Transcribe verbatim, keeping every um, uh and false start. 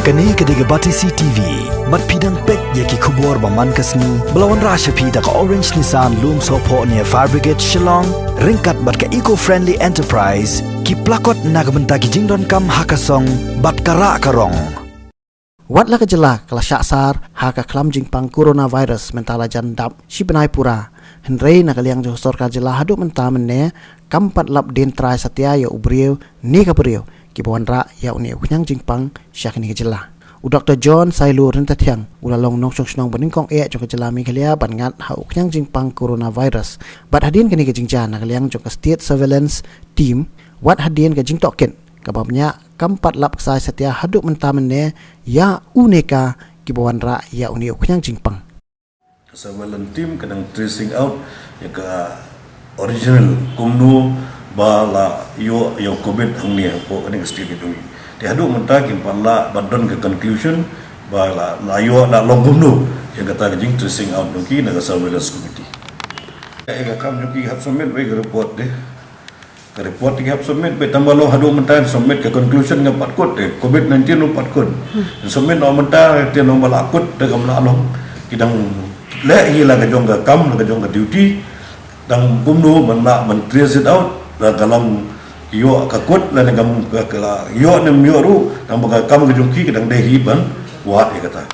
Kane ka dei ka Batesi T V. Bad phi dang peit ïa ki khubor ba man ka sngi ba la wanrah sha phi da ka Orange Nissan Lumsohphoh near Fire Brigade Shillong, ryngkat bad ka Eco Friendly Enterprise, ki plakot na ka bynta ki jingdonkam ha ka song bad ka rah ka rong. Wat la ka jylla ka la shah sar ha ka khlam jingpang coronavirus mynta la jan dap shi bnai pura, hynrei na ka liang jong sorkar jylla haduh mynta mynne kam pat lap dien trai satia ïa u briew ne ka briew kiba wanrah ïa une u khñiang jingpang sha kane ka jylla. U Doktor John Sailur Ryntathiang u la long nongshong shnong ba nyngkong eh jong ka jylla Meghalaya ban ngat ha u khñiang jingpang coronavirus. Bad hadien kane ka jingjia, na ka liang jong ka State Surveillance Team, wat hadien ka jingtohkit kaba bniah, kam pat lap ksai satia haduh mynta mynne ïa une ka kiba wanrah ïa une u khñiang jingpang. Surveillance team ka dang tracing out ïa ka original kumno ba la ïoh ïa u covid hangne hapoh kane ka state ka jong ngi. Te haduh mynta kim pat lah ban don ka conclusion ba la, la ïoh la long kumno ïa kata ka jing tracing out jong ki na ka surveillance committee. Ïa ka kam jong ki hap submit wei ka report de. Ka report ki hap submit, bad tang ba long haduh mynta submit ka conclusion nga pat kut, eh, covid nineteen ruh pat kut. Submit noh mynta te nong ba la kut te kam lah long. Ki dang leh hi la ka jong ka kam, la ka jong ka duty. Tang kumno ban lah ban trace it out, la ka long ïoh ka kut, la ne kam ka, ka la ïoh ne ym ïoh ruh, tang ba ka kam ka jong ki ka dang dei hi ban wad ïa kata.